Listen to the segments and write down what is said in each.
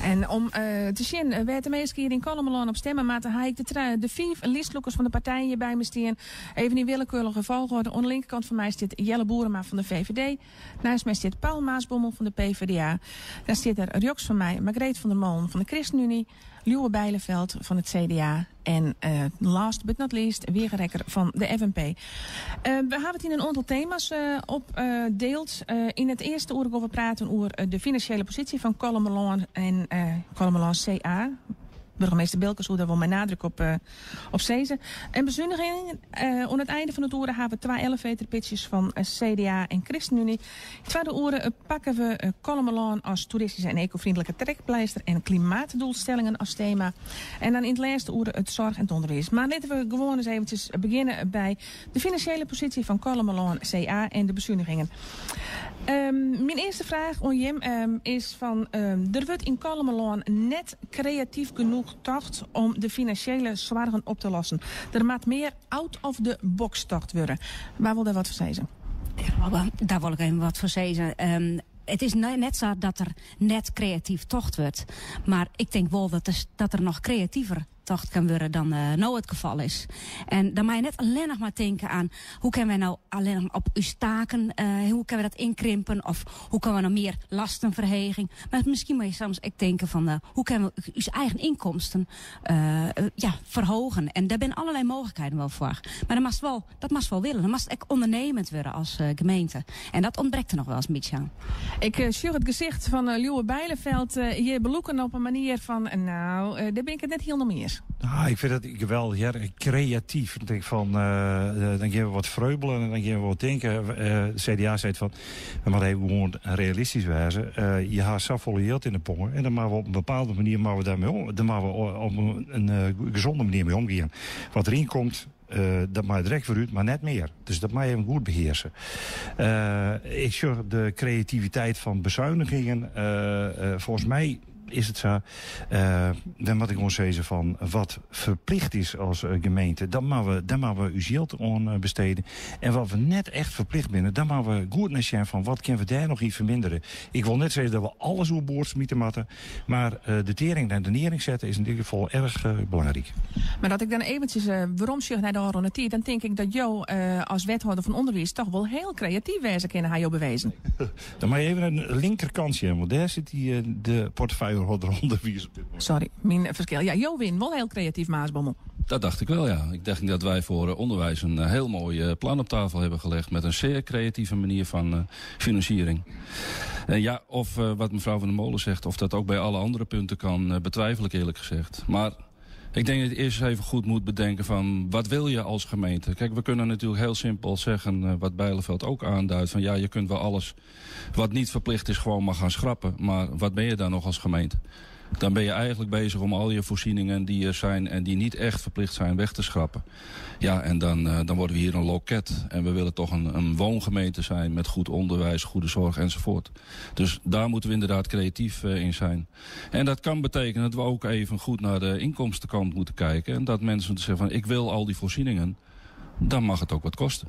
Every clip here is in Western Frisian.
En om te sjen wêr't de minsken hjir yn Kollumerlân op stimme moatte, ha ik de, de fiif listlûkers fan de partijen hjir by my stean. Even yn willekeurige folchoarder. Oan de linkerkant fan my stiet Jelle Boerema fan de VVD. Neist my stiet Paul Maasbommel fan de PvdA. Dan stiet der rjochts fan my Margreet van der Molen fan de ChristenUnie, Lieuwe Bijleveld fan it CDA en last but not least Wieger Rekker fan de FNP. We hawwe it yn in oantal tema's opdield. Yn it earste oere gean we praten oer de finansjele posysje fan Kollumerlân en Kollumerlân CA. Burgemeester Bilker soe der wol mei nadruk op op sizze. En besunigingen. Oan it einde fan it oere hawwe we twa elevator pitches fan CDA en ChristenUnie. Twadde oere pakke we Kollumerlân as toeristyske en ecovriendelijke trekpleister en klimaatdoelstellingen as tema. En dan yn it lêste oere it soarch en it ûnderwiis. Mar litte we gewoan ris eventsjes begjinne by de finansjele posysje fan Kollumerlân CA en de besunigingen. Myn earste fraach oan jim is fan, der wurdt yn Kollumerlân net kreatyf genoech tocht om de finansjele soargen op te lossen. Der moat mear out of the box tocht wurde. Wa wol dêr wat fan sizze? Dêr wol ik even wat fan sizze. It is net sa dat der net kreatyf tocht wurdt. Mar ik tink wol dat der noch kreativer tocht kin wurde dan no it gefal is. En dan moatte je net allinnich mar tinke oan hoe kinne wy no allinnich op ús taken, hoe kinne we dat ynkrimpen of hoe kinne we no mear lastenferheging. Mar miskien moatte je soms ek tinke fan hoe kinne we ús eigen ynkomsten ja, ferhogen. En dêr binne allerlei mooglikheden wol foar. Mar dan moatst wol, dat moatst wol wille. Dan moatst ek ûndernimmend wurde as gemeente. En dat ûntbrekt der noch wolris in bytsje oan. Ik sjoch it gesicht fan Lieuwe Bijleveld hjir belûken op in manier fan, nou, dêr bin ik it net hielendal mei iens. Nou, ik fyn dat geweldich, hear. Kreatyf. Dan tink ik fan, dan gean we wat freubelen en dan gean we wat tinken. De CDA seit fan, we moatte even gewoan realistysk wêze. Je ha safolle jild yn de ponge en dan moatte we op in bepaalde manier moatte we daarmee om, dan moatte we op in gezonde manier mei omgean. Wat deryn komt, dat mei direkt wer út, mar net mear. Dus dat moatte je even goed behearse. Ik sjoch de kreativiteit fan besuinigingen. Folgens my is it sa, dan moat ik gewoan sizze fan wat ferplicht is as gemeente, dat moatte we, dêr moatte we ús jild oan bestede. En wat we net echt ferplicht binne, dan moatte we goed nei sjen fan wat kinne we dêr noch yn fermindere. Ik wol net sizze dat we alles oerboard smite moatte, mar de tering nei de nearing sette is yn dit gefal erch belangryk. Mar as ik dan eventsjes weromsjoch nei de ôfrûne tiid, dan tink ik dat jo as wethâlder fan ûnderwiis toch wol hiel kreatyf wêze kinne, ha jo bewezen. Dan moatte je even nei de linkerkant sjen, want dêr sit de portefeuillehâlder ûnderwiis op dit momint. Sorry, myn ferskil. Ja, jo wienen wol hiel kreatyf, Maasbommel. Dat dacht ik wel, ja. Ik dacht dat wij voor onderwijs een heel mooi plan op tafel hebben gelegd met een zeer creatieve manier van financiering. En ja, of wat mevrouw Van der Molen zegt, of dat ook bij alle andere punten kan, betwijfel ik eerlijk gezegd. Maar ik denk dat je eerst even goed moet bedenken van wat wil je als gemeente? Kijk, we kunnen natuurlijk heel simpel zeggen, wat Bijleveld ook aanduidt, van ja, je kunt wel alles wat niet verplicht is gewoon maar gaan schrappen. Maar wat ben je dan nog als gemeente? Dan ben je eigenlijk bezig om al je voorzieningen die er zijn en die niet echt verplicht zijn weg te schrappen. Ja, en dan worden we hier een loket. En we willen toch een woongemeente zijn met goed onderwijs, goede zorg enzovoort. Dus daar moeten we inderdaad creatief in zijn. En dat kan betekenen dat we ook even goed naar de inkomstenkant moeten kijken. En dat mensen zeggen van ik wil al die voorzieningen, dan mag het ook wat kosten.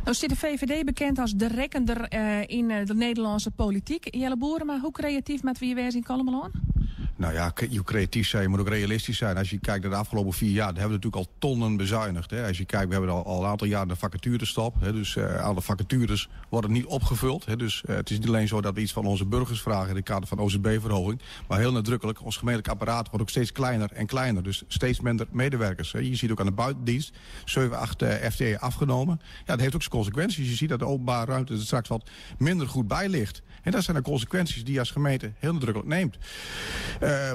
Nou stiet de VVD bekend as de rekkender yn de Nederlânske polityk. Jelle Boerema, hoe kreatyf moatte wy wêze yn Kollumerlân? Nou ja, je creatief zijn, je moet ook realistisch zijn. Als je kijkt naar de afgelopen 4 jaar, dan hebben we natuurlijk al tonnen bezuinigd. Hè. Als je kijkt, we hebben al een aantal jaren de vacaturestop. Hè, dus alle vacatures worden niet opgevuld. Hè. Dus het is niet alleen zo dat we iets van onze burgers vragen in het kader van OZB-verhoging. Maar heel nadrukkelijk, ons gemeentelijk apparaat wordt ook steeds kleiner en kleiner. Dus steeds minder medewerkers. Hè. Je ziet ook aan de buitendienst 7, 8 FTE afgenomen. Ja, dat heeft ook zijn consequenties. Je ziet dat de openbare ruimte er straks wat minder goed bij ligt. En dat zijn de consequenties die je als gemeente heel nadrukkelijk neemt.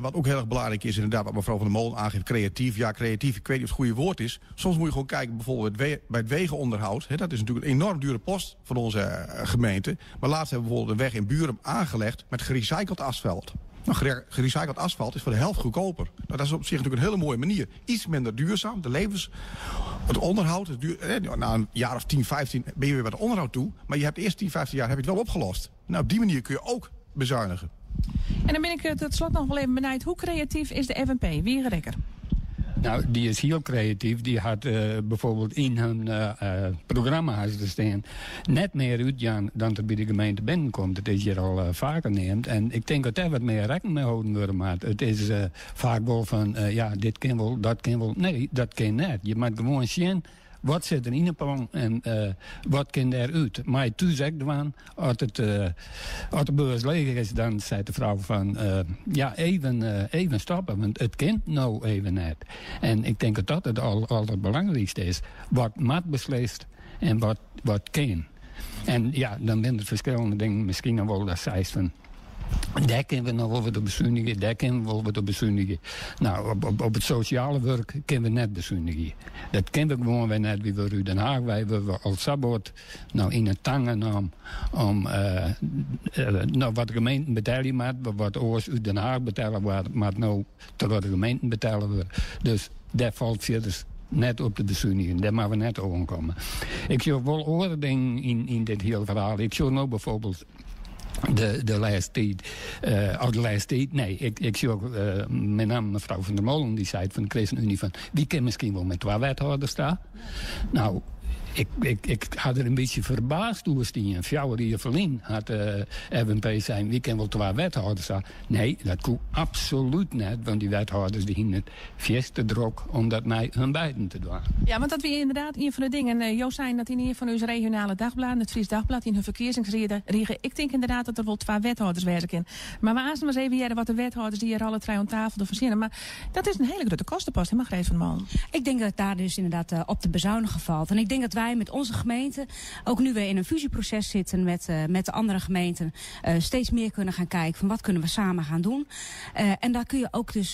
Wat ook heel erg belangrijk is, inderdaad, wat mevrouw Van der Molen aangeeft, creatief. Ja, creatief, ik weet niet of het goede woord is. Soms moet je gewoon kijken bijvoorbeeld bij het wegenonderhoud. Hè, dat is natuurlijk een enorm dure post van onze gemeente. Maar laatst hebben we bijvoorbeeld een weg in Burum aangelegd met gerecycled asfalt. Nou, gerecycled asfalt is voor de helft goedkoper. Nou, dat is op zich natuurlijk een hele mooie manier. Iets minder duurzaam, de levens, het onderhoud. Het duur, hè, na een jaar of 10, 15 ben je weer bij het onderhoud toe. Maar je hebt de eerste 10, 15 jaar heb je het wel opgelost. Nou, op die manier kun je ook bezuinigen. En dan ben ik tot slot nog wel even benijd. Hoe creatief is de FNP? Wieger Rekker? Nou, dy is hiel kreatyf. Dy hat bijvoorbeeld yn hun programma ha se der stean net mear útjaan dan der by de gemeente binnenkomt. Dat is hjir al faker neamd. En ik tink dat dêr wat mear rekken mei holden wurde moat. It is faak wol fan, ja, dit kin wol, dat kin wol. Nee, dat kin net. Je moat gewoan sjen, wat sit der yn 'e pong en wat kin dêr út. Mei thús ek dwaan. As it, as de beurs leech is, dan seit de frou fan, ja, even, even stoppe, want it kin no even net. En ik tink dat dat it alderbelangrijkste is. Wat moat beslist en wat, wat kin. En ja, dan binne der ferskillende dingen. Miskien noch wol dat seist fan, dêr kinne we noch wol wat op besunigje, dêr kinne we wol wat op besunigje. Nou, op, op, op it sosjale wurk kinne we net besunigje. Dat kinne we gewoan wer net. Wy wurde út Den Haag wei wurde we al sa bot no yn 'e tange naam om no, wat de gemeenten betelje moat, wat oars út Den Haag betelle waard, moat no troch de gemeenten betelle wurde. Dus dêr falt fierders net op te besunigjen. Dêr moatte we net oankomme. Ik sjoch wol oare dingen yn, yn dit hiele ferhaal. Ik sjoch no bijvoorbeeld de lêste tiid, of de lêste tiid, nee, ik, ik sjoch met name mefrou Van der Molen, dy seit fan de ChristenUnie fan, wy kinne miskien wol mei twa wethâlders ta. Nou, ik, ik, ik ha der in bytsje ferbaasd oer stien. 4 jier ferlyn hat de FNP sein, wy kinne wol twa wethâlders ha. Nee, dat koe absolút net, want dy wethâlders dy hiene it fierste drok om dat mei hun beiden te dwaan. Ja, want dat wie ynderdaad ien fan de dingen. Jo seinen dat yn ien fan ús regionale dagbladen, it Fries Dagblad, yn hun ferkiezingsrige. Ik tink ynderdaad dat der wol twa wethâlders wêze kin. Mar we aansten ris even hearre wat de wethâlders dy hjir alle trije oan tafel derfan fine. Mar dat is in hiele grutte kostepost, hè Margreet van der Molen? Ik denk dat daar dus inderdaad op te bezuinigen valt. En ik denk dat wij met onze gemeente ook nu we in een fusieproces zitten met, met de andere gemeenten, steeds meer kunnen gaan kijken van wat kunnen we samen gaan doen. En daar kun je ook dus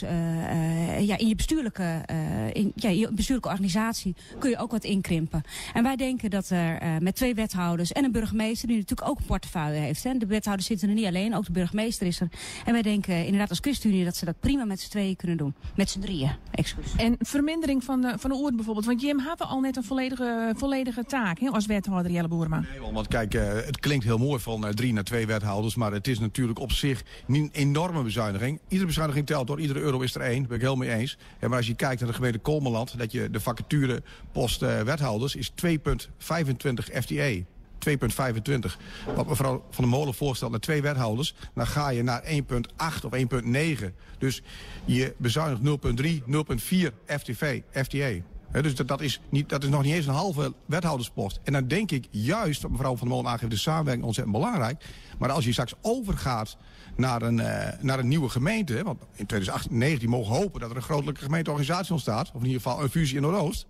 ja, in je bestuurlijke, in, ja, je bestuurlijke organisatie kun je ook wat inkrimpen. En wij denken dat er met twee wethouders en een burgemeester, die natuurlijk ook een portefeuille heeft. Hè. De wethouders zitten er niet alleen, ook de burgemeester is er. En wij denken inderdaad als ChristenUnie dat ze dat prima met z'n tweeën kunnen doen. Met z'n drieën, excuus. En vermindering van de oeren bijvoorbeeld. Want Jim hebben al net een volledige taak, hè, als wethouder Jelle Boerema. Nee, want kijk, het klinkt heel mooi van 3 naar 2 wethouders, maar het is natuurlijk op zich niet een enorme bezuiniging. Iedere bezuiniging telt hoor, iedere euro is er één, daar ben ik helemaal mee eens. Ja, maar als je kijkt naar de gemeente Kolmerland, dat je de vacaturepost wethouders is 2,25 FTE. 2,25. Wat mevrouw Van der Molen voorstelt naar 2 wethouders, dan ga je naar 1,8 of 1,9. Dus je bezuinigt 0,3, 0,4 FTV, FTE. He, dus dat, dat is niet, dat is nog niet eens een halve wethouderspost. En dan denk ik juist, wat mevrouw Van der Molen aangeeft, de samenwerking ontzettend belangrijk. Maar als je straks overgaat naar een nieuwe gemeente, hè, want in 2018, 19 mogen we hopen dat er een grootelijke gemeenteorganisatie ontstaat, of in ieder geval een fusie in Noordoost.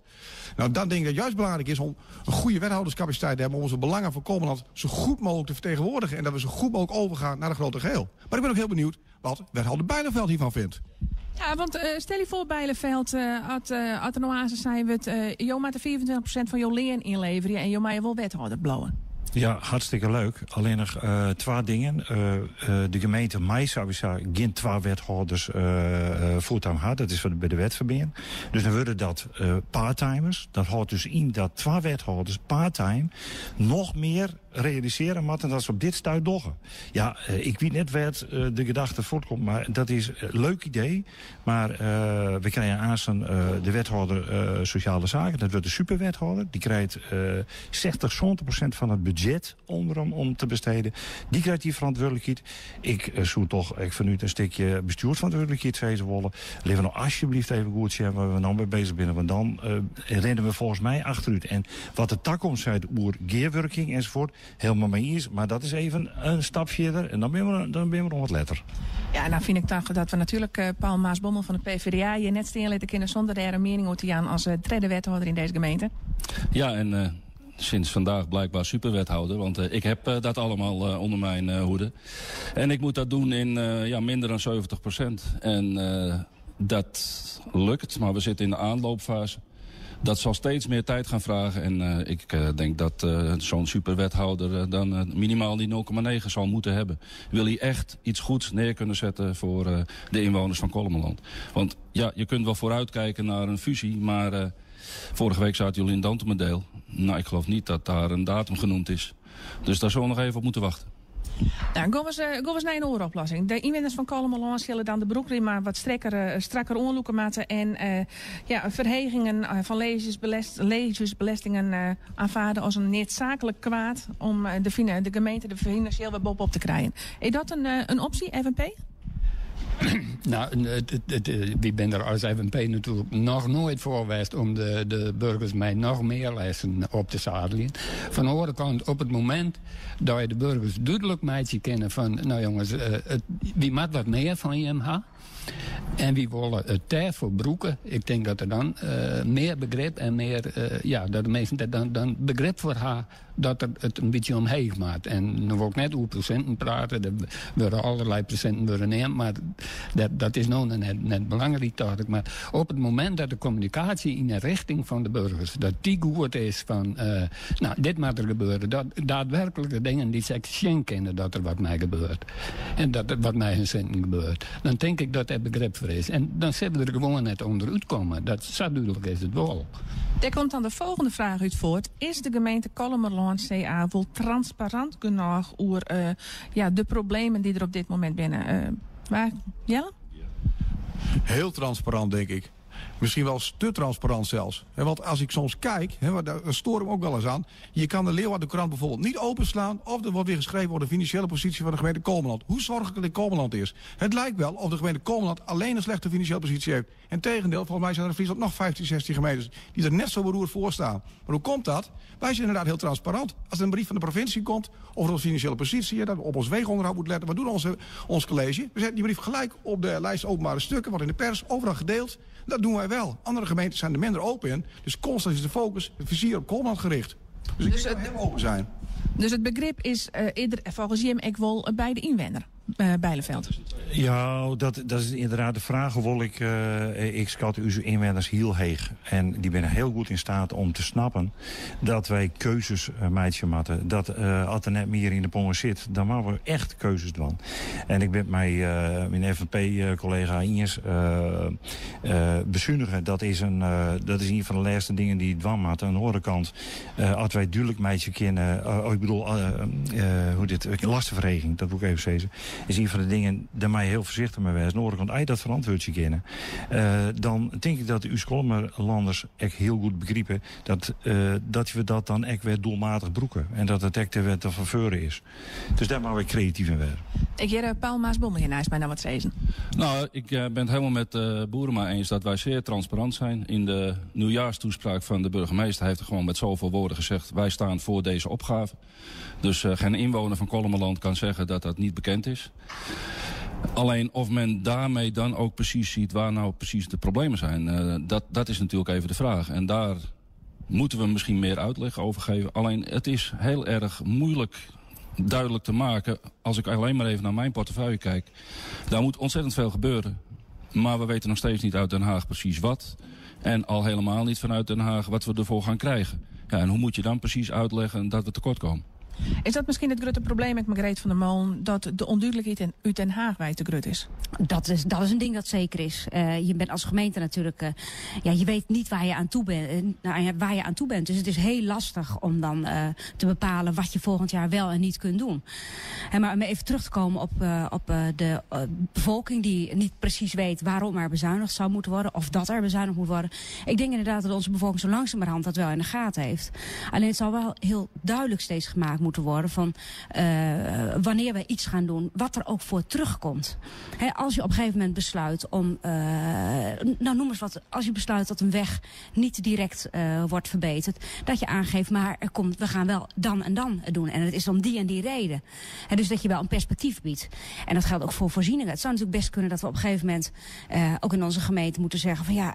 Nou, dan denk ik dat het juist belangrijk is om een goede wethouderscapaciteit te hebben om onze belangen voor Kolmerland zo goed mogelijk te vertegenwoordigen en dat we zo goed mogelijk overgaan naar een groter geheel. Maar ik ben ook heel benieuwd wat wethouder Bijleveld hiervan vindt. Ja, want stel je voor Bijleveld, at er nou aan zou zijn, we het jo moet er 24% van jouw leen inleveren en jo mag wel wethouder blowen. Ja, hartstikke leuk. Alleen nog 2 dingen. De gemeente mij zou ik zeggen, geen 2 wethouders fulltime had. Dat is wat bij de wet verbinden. Dus dan worden dat parttimers. Dat houdt dus in dat 2 wethouders parttime nog meer realiseren moeten dan ze op dit stuit doggen. Ja, ik weet net waar het de gedachte voortkomt, maar dat is een leuk idee. Maar we krijgen aanstaan de wethouder sociale zaken. Dat wordt de superwethouder. Die krijgt 60, 70% van het budget onder hem om te besteden. Die krijgt die verantwoordelijkheid. Ik zou toch, ik vanuit een stukje bestuursverantwoordelijkheid zeggen willen. Leven nou alsjeblieft even goed zien waar we nou mee bezig zijn. Want dan rennen we volgens mij achteruit. En wat de toekomst zei, oer gearworking enzovoort, helemaal mee eens. Maar dat is even een stap verder en dan ben we nog wat letter. Ja, en dan vind ik dan dat we natuurlijk Paul Maasbommel van de PvdA je net steen laten kennen zonder daar een mening over te gaan als tweede wethouder in deze gemeente. Ja, en sinds vandaag blijkbaar superwethouder, want ik heb dat allemaal onder mijn hoede. En ik moet dat doen in minder dan 70%. En dat lukt, maar we zitten in de aanloopfase. Dat zal steeds meer tijd gaan vragen. En ik denk dat zo'n superwethouder dan minimaal die 0,9 zal moeten hebben. Wil hij echt iets goeds neer kunnen zetten voor de inwoners van Kollumerland. Want je kunt wel vooruitkijken naar een fusie, maar vorige week zaten jullie in Dantumerdeel. Ik geloof niet dat daar een datum genoemd is. Dus daar zullen we nog even op moeten wachten. Nou, gean we ris nei in oare oplossing. De ynwenners fan Kollumerlân sille dan de broekriem mar wat strekker, strakker oanlûke moatte en ja, ferhegingen fan leezjesbelestingen aanvaarde as in needsaaklik kwaad om de gemeente der finansjeel wer boppe-op te krijen. Is dat in opsje, FNP? Nou, wy binne der as FNP natuerlik noch noait foar west om de burgers mei noch mear lêsten op te sadeljen. Fan de oare kant, op it momint dat je de burgers dúdlik meitsje kinne fan, nou jonges, wy moatte wat mear fan jim ha. En wy wolle it dêrfoar brûke. Ik tink dat der dan mear begrip en mear, ja, dat de minsken der dan begrip foar ha dat der it in bytsje omheech moat. En no wol ik net oer prosinten prate, der wurde allerlei prosinten wurde neamd, mar dat is no net belangryk, tocht ik. Mar op it momint dat de kommunikaasje yn de richting fan de burgers, dat dy goed is fan, nou, dit moat der gebeure, dat daadwerklike dingen dy't se ek sjen kinne dat der wat mei gebeurt en dat der wat mei hun sinten gebeurt, dan tink ik dat dêr begrip foar is. En dan sille we der gewoan net ûnderút komme. Dat, sa dúdlik is it wol. Dêr komt dan de folgjende fraach út fuort. Is de gemeente Kollumerlân CA wol transparant genôch oer ja, de problemen dy't der op dit momint binne? Waar, Jelle? Heel transparant, denk ik. Misschien wel te transparant zelfs. Want als ik soms kijk, daar stoor ik me ook wel eens aan. Je kan de Leeuwarden Krant bijvoorbeeld niet openslaan of er wordt weer geschreven over de financiële positie van de gemeente Kollumerland. Hoe zorgelijk Kollumerland is. Het lijkt wel of de gemeente Kollumerland alleen een slechte financiële positie heeft. Integendeel, volgens mij zijn er in Friesland nog 15, 16 gemeentes die er net zo beroerd voor staan. Maar hoe komt dat? Wij zijn inderdaad heel transparant. Als er een brief van de provincie komt over onze financiële positie, dat we op ons wegenonderhoud moeten letten. Wat doet ons college? We zetten die brief gelijk op de lijst openbare stukken, wordt in de pers overal gedeeld. Dat doen wij wel. Andere gemeenten zijn er minder open in. Dus constant is de focus, het vizier op Kollumerland gericht. Dus ik denk dat we heel open zijn. Dus het begrip is eerder, volgens Jim ek wol by de ynwenner, Bijleveld. Ja, dat is inderdaad de vraag. Hoewel ik skat ús ynwenners hiel heech. En dy binne hiel goed yn steat om te snappen dat wy keuzes meitsje moatte. Dat as der net mear yn de ponge sit, dan moatte we echt keuzes dwaan. En ik bin it mei myn F N P-kollega iens. Besunige, dat is ien fan de lêste dingen dy't je dwaan moatte. Oan de oare kant, as wy dúdlik meitsje kinne, oh, ik bedoel, hoe dit, lastenferheging, dat wol ik even sizze, is ien fan de dingen, dêr moatte je hiel foarsichtich mei wêze. Oan de oare kant, as je dat ferantwurdzje kinne, dan tink ik dat ús Kollumerlanners ek hiel goed begripe dat we dat dan ek wer doelmatich brûke en dat it ek wer te ferfeuren is. Dus dêr moatte we kreatyf yn wêze. Ik hear Paul Maasbommel hjir neist my noch wat sizzen. Nou, ik ben het helemaal met Boerema eens dat wij zeer transparant zijn. In de nieuwjaarstoespraak van de burgemeester heeft hij gewoon met zoveel woorden gezegd: wij staan voor deze opgave. Dus geen inwoner van Kollumerland kan zeggen dat dat niet bekend is. Alleen of men daarmee dan ook precies ziet waar nou precies de problemen zijn, dat is natuurlijk even de vraag. En daar moeten we misschien meer uitleg over geven. Alleen het is heel erg moeilijk duidelijk te maken. Als ik alleen maar even naar mijn portefeuille kijk. Daar moet ontzettend veel gebeuren. Maar we weten nog steeds niet uit Den Haag precies wat. En al helemaal niet vanuit Den Haag wat we ervoor gaan krijgen. Ja, en hoe moet je dan precies uitleggen dat we tekort komen? Is dat misschien het grote probleem met Margreet van der Molen, dat de onduidelijkheid uit Den Haag wij te grut is? Dat is een ding dat zeker is. Je bent als gemeente natuurlijk, ja, je weet niet waar je aan toe bent nou ja, waar je aan toe bent. Dus het is heel lastig om dan te bepalen wat je volgend jaar wel en niet kunt doen. En maar om even terug te komen op de bevolking die niet precies weet waarom er bezuinigd zou moeten worden of dat er bezuinigd moet worden. Ik denk inderdaad dat onze bevolking zo langzamerhand dat wel in de gaten heeft. Alleen het zal wel heel duidelijk steeds gemaakt moeten worden van wanneer wij iets gaan doen, wat er ook voor terugkomt. Hè, als je op een gegeven moment besluit om, nou noem eens wat, als je besluit dat een weg niet direct wordt verbeterd, dat je aangeeft, maar we gaan wel dan en dan het doen. En het is om die en die reden. Hè, dus dat je wel een perspectief biedt. En dat geldt ook voor voorzieningen. Het zou natuurlijk best kunnen dat we op een gegeven moment ook in onze gemeente moeten zeggen van ja,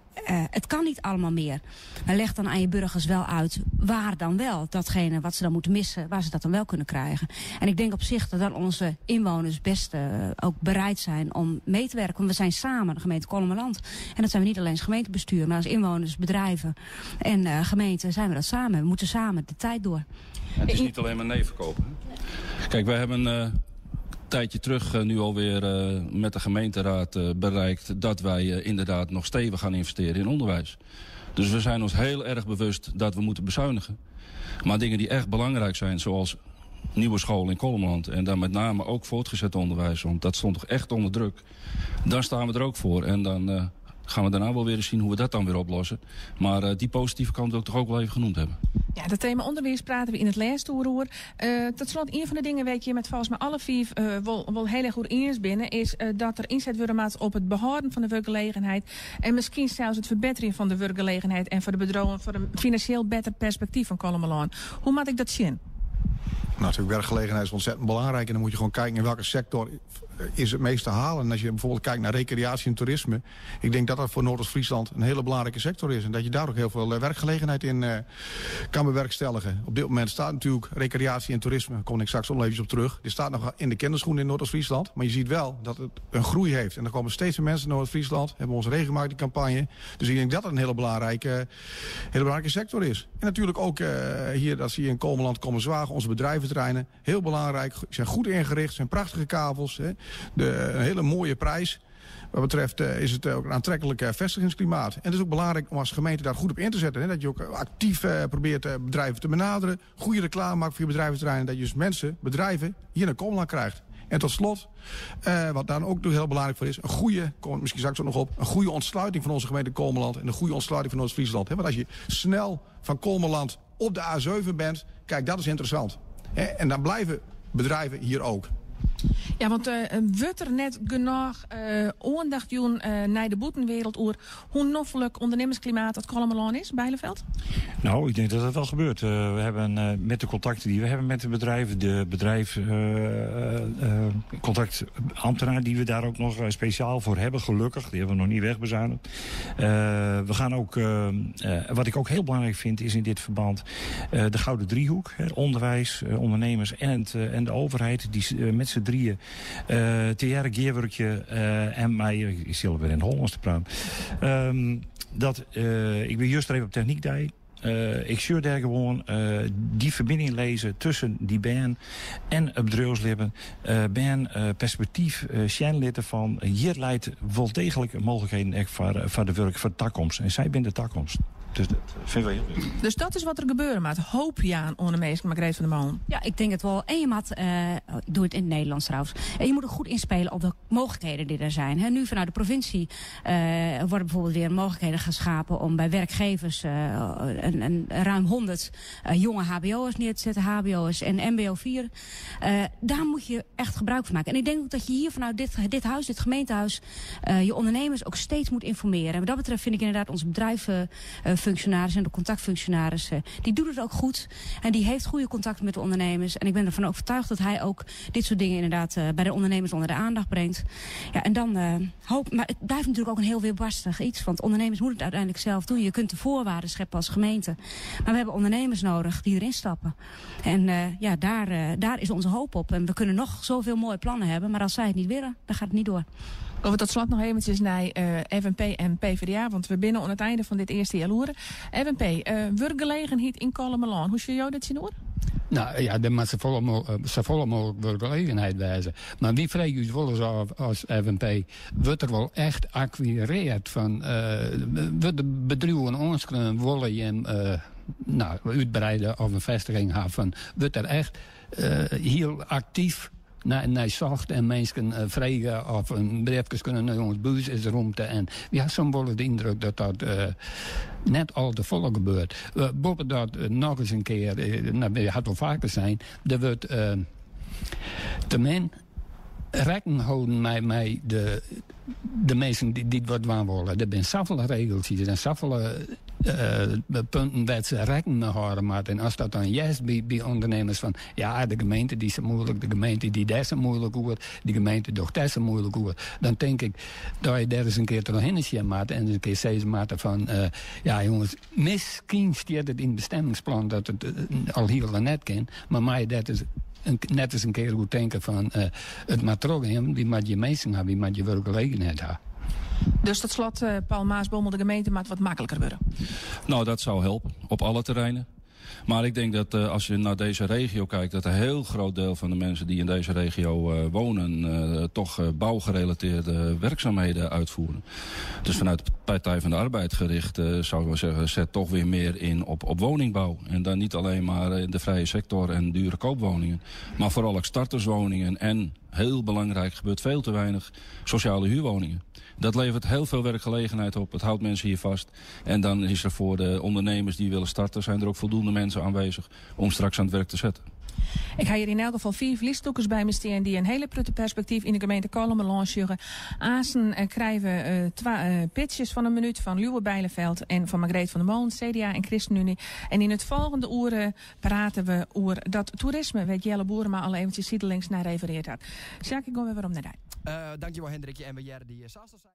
het kan niet allemaal meer. Maar leg dan aan je burgers wel uit waar dan wel datgene wat ze dan moeten missen, waar ze dat dan wel kunnen krijgen. En ik denk op zich dat dan onze inwoners best ook bereid zijn om mee te werken. Want we zijn samen de gemeente Kollumerland. En dat zijn we niet alleen als gemeentebestuur, maar als inwoners, bedrijven en gemeente zijn we dat samen. We moeten samen de tijd door. Het is niet alleen maar nee verkopen. Hè? Kijk, wij hebben een tijdje terug nu alweer met de gemeenteraad bereikt dat wij inderdaad nog stevig gaan investeren in onderwijs. Dus we zijn ons heel erg bewust dat we moeten bezuinigen. Maar dingen die echt belangrijk zijn, zoals nieuwe school in Kollumerland en dan met name ook voortgezet onderwijs, want dat stond toch echt onder druk. Dan staan we er ook voor en dan uh, gaan we daarna wel weer eens zien hoe we dat dan weer oplossen. Maar uh, die positieve kant wil ik toch ook wel even genoemd hebben. Ja, dat thema onderwijs praten we in het laatste oer. Uh, tot slot, een van de dingen weet je met volgens mij alle vier uh, wel, wel heel erg goed eens binnen, is uh, dat er inzet worden maakt op het behouden van de werkgelegenheid en misschien zelfs het verbeteren van de werkgelegenheid en voor de bedrijven voor een financieel beter perspectief van Kollumerlân. Hoe moet ik dat zien? Nou, natuurlijk, werkgelegenheid is ontzettend belangrijk. En dan moet je gewoon kijken in welke sector is het meest te halen. En als je bijvoorbeeld kijkt naar recreatie en toerisme. Ik denk dat dat voor Noordoost-Friesland een hele belangrijke sector is. En dat je daar ook heel veel werkgelegenheid in uh, kan bewerkstelligen. Op dit moment staat natuurlijk recreatie en toerisme, daar kom ik straks nog even op terug. Dit staat nog in de kinderschoenen in Noordoost-Friesland. Maar je ziet wel dat het een groei heeft. En er komen steeds meer mensen in Noord-Friesland. Hebben onze regenmarketingcampagne. Dus ik denk dat dat een hele belangrijke, hele belangrijke sector is. En natuurlijk ook uh, hier, dat zie je in Kollumerland, Kollumerzwaag, onze bedrijventerreinen. Heel belangrijk, zijn goed ingericht, zijn prachtige kavels. Hè. De, een hele mooie prijs. Wat betreft uh, is het ook een aantrekkelijk uh, vestigingsklimaat. En het is ook belangrijk om als gemeente daar goed op in te zetten. Hè? Dat je ook actief uh, probeert bedrijven te benaderen. Goede reclame maakt voor je bedrijventerreinen. Dat je dus mensen, bedrijven hier naar Kollumerland krijgt. En tot slot, wat daar ook heel belangrijk voor is, een goede, kom ik misschien straks ook nog op, een goede ontsluiting van onze gemeente Kollumerland en een goede ontsluiting van Noord-Friesland. Want als je snel van Kollumerland op de A7 bent, kijk, dat is interessant. En dan blijven bedrijven hier ook. Ja, want uh, wordt er net genoeg uh, aandacht doen uh, naar de boetenwereld oer hoe noffelijk ondernemersklimaat dat Kollumerlân is, Bijleveld? Nou, ik denk dat dat wel gebeurt. We hebben met de contacten die we hebben met de bedrijven, de bedrijf contactambtenaar die we daar ook nog speciaal voor hebben, gelukkig. Die hebben we nog niet wegbezuinigd. We gaan ook, wat ik ook heel belangrijk vind, is in dit verband de Gouden Driehoek. Hè, onderwijs, ondernemers en, het, en de overheid, die met z'n drieën uh, theater gearwerkje uh, en mij, ik zit weer in het Hollands te praten. Dat, uh, ik ben juist even op Techniekdij. Uh, ik zie daar gewoon uh, die verbinding lezen tussen die band en het bedrijfsleven. Uh, band perspectief uh, van hier leidt wel degelijk mogelijkheden echt voor, voor de werk voor de toekomst. En zij zijn de toekomst. Dus dat vind ik wel heel goed. Dus dat is wat er gebeurt, maar het hoop je aan ondermeester Margreet van der Molen. Ja, ik denk het wel. En je moet, uh, ik doe het in het Nederlands trouwens. En je moet ook goed inspelen op de mogelijkheden die er zijn. He, nu vanuit de provincie uh, worden bijvoorbeeld weer mogelijkheden geschapen om bij werkgevers uh, een, een ruim 100 jonge hbo'ers neer te zetten, hbo'ers en mbo 4. Daar moet je echt gebruik van maken. En ik denk ook dat je hier vanuit dit, dit huis, dit gemeentehuis, je ondernemers ook steeds moet informeren. En wat dat betreft vind ik inderdaad onze bedrijven functionaris en de contactfunctionaris, die doet het ook goed. En die heeft goede contacten met de ondernemers. En ik ben ervan overtuigd dat hij ook dit soort dingen inderdaad uh, bij de ondernemers onder de aandacht brengt. Ja, en dan uh, hoop, maar het blijft natuurlijk ook een heel weerbarstig iets. Want ondernemers moeten het uiteindelijk zelf doen. Je kunt de voorwaarden scheppen als gemeente. Maar we hebben ondernemers nodig die erin stappen. En uh, ja, daar, uh, daar is onze hoop op. En we kunnen nog zoveel mooie plannen hebben. Maar als zij het niet willen, dan gaat het niet door. Over tot slot nog eventjes naar uh, FNP en PvdA, want we binnen aan het einde van dit eerste jaar. FNP, uh, werkgelegenheid in Kollumerlân. Hoe zie jou dat zien hoor? Nou ja, dat moet zo volle mogelijk werkgelegenheid wijzen. Maar wie vraagt u wel eens af als FNP, wordt er wel echt acquireerd van, uh, wordt de bedrijven ons kunnen willen je uh, nou, uitbreiden of een vestiging hebben van, wordt er echt uh, heel actief naar, naar zacht en mensen uh, vragen of een briefjes kunnen naar ons buis is ruimte. En ja, soms wel de indruk dat dat uh, net al te volle gebeurt. Uh, boven dat nog eens een keer, nou, het wel vaker zijn, er wordt te min rekken houden met, met de, de mensen die, die het wat waan willen. Er zijn zoveel regels, er zijn zoveel uh, punten waar ze rekken mee houden. Maar en als dat dan juist bij, bij ondernemers van... ja, de gemeente die is moeilijk, de gemeente die daar zo moeilijk wordt... die gemeente doet daar zo moeilijk wordt. Dan denk ik dat je daar eens een keer doorheen is, maat en eens een keer steeds maat van... Uh, ja, jongens, misschien staat het in het bestemmingsplan dat het uh, al heel net kan... maar mij dat is een, net eens een keer goed denken van uh, het matrogium, wie moet je mensen hebben, wie moet je werkgelegenheid hebben. Dus tot slot, uh, Paul Maasbommel, de gemeente moet wat makkelijker worden. Nou, dat zou helpen op alle terreinen. Maar ik denk dat als je naar deze regio kijkt, dat een heel groot deel van de mensen die in deze regio wonen, toch bouwgerelateerde werkzaamheden uitvoeren. Dus vanuit de Partij van de Arbeid gericht, zou ik wel zeggen, zet toch weer meer in op woningbouw. En dan niet alleen maar in de vrije sector en dure koopwoningen, maar vooral ook starterswoningen en, heel belangrijk, gebeurt veel te weinig, sociale huurwoningen. Dat levert heel veel werkgelegenheid op. Het houdt mensen hier vast. En dan is er voor de ondernemers die willen starten, zijn er ook voldoende mensen aanwezig om straks aan het werk te zetten. Ik ga hier in elk geval 4 lijsttrekkers bij me staan die een hele prutte perspectief in de gemeente Kollumerlân sjogge. Azen krijgen 2 pitches van een minuut van Lieuwe Bijleveld en van Margreet van der Molen, CDA en ChristenUnie. En in het volgende uur praten we over dat toerisme, weet Jelle Boerema al eventjes zijdelings naar refereerd had. Jacques, ik kom weer om naar daar. Dankjewel Hendrikje en we jaren die Sastel zijn.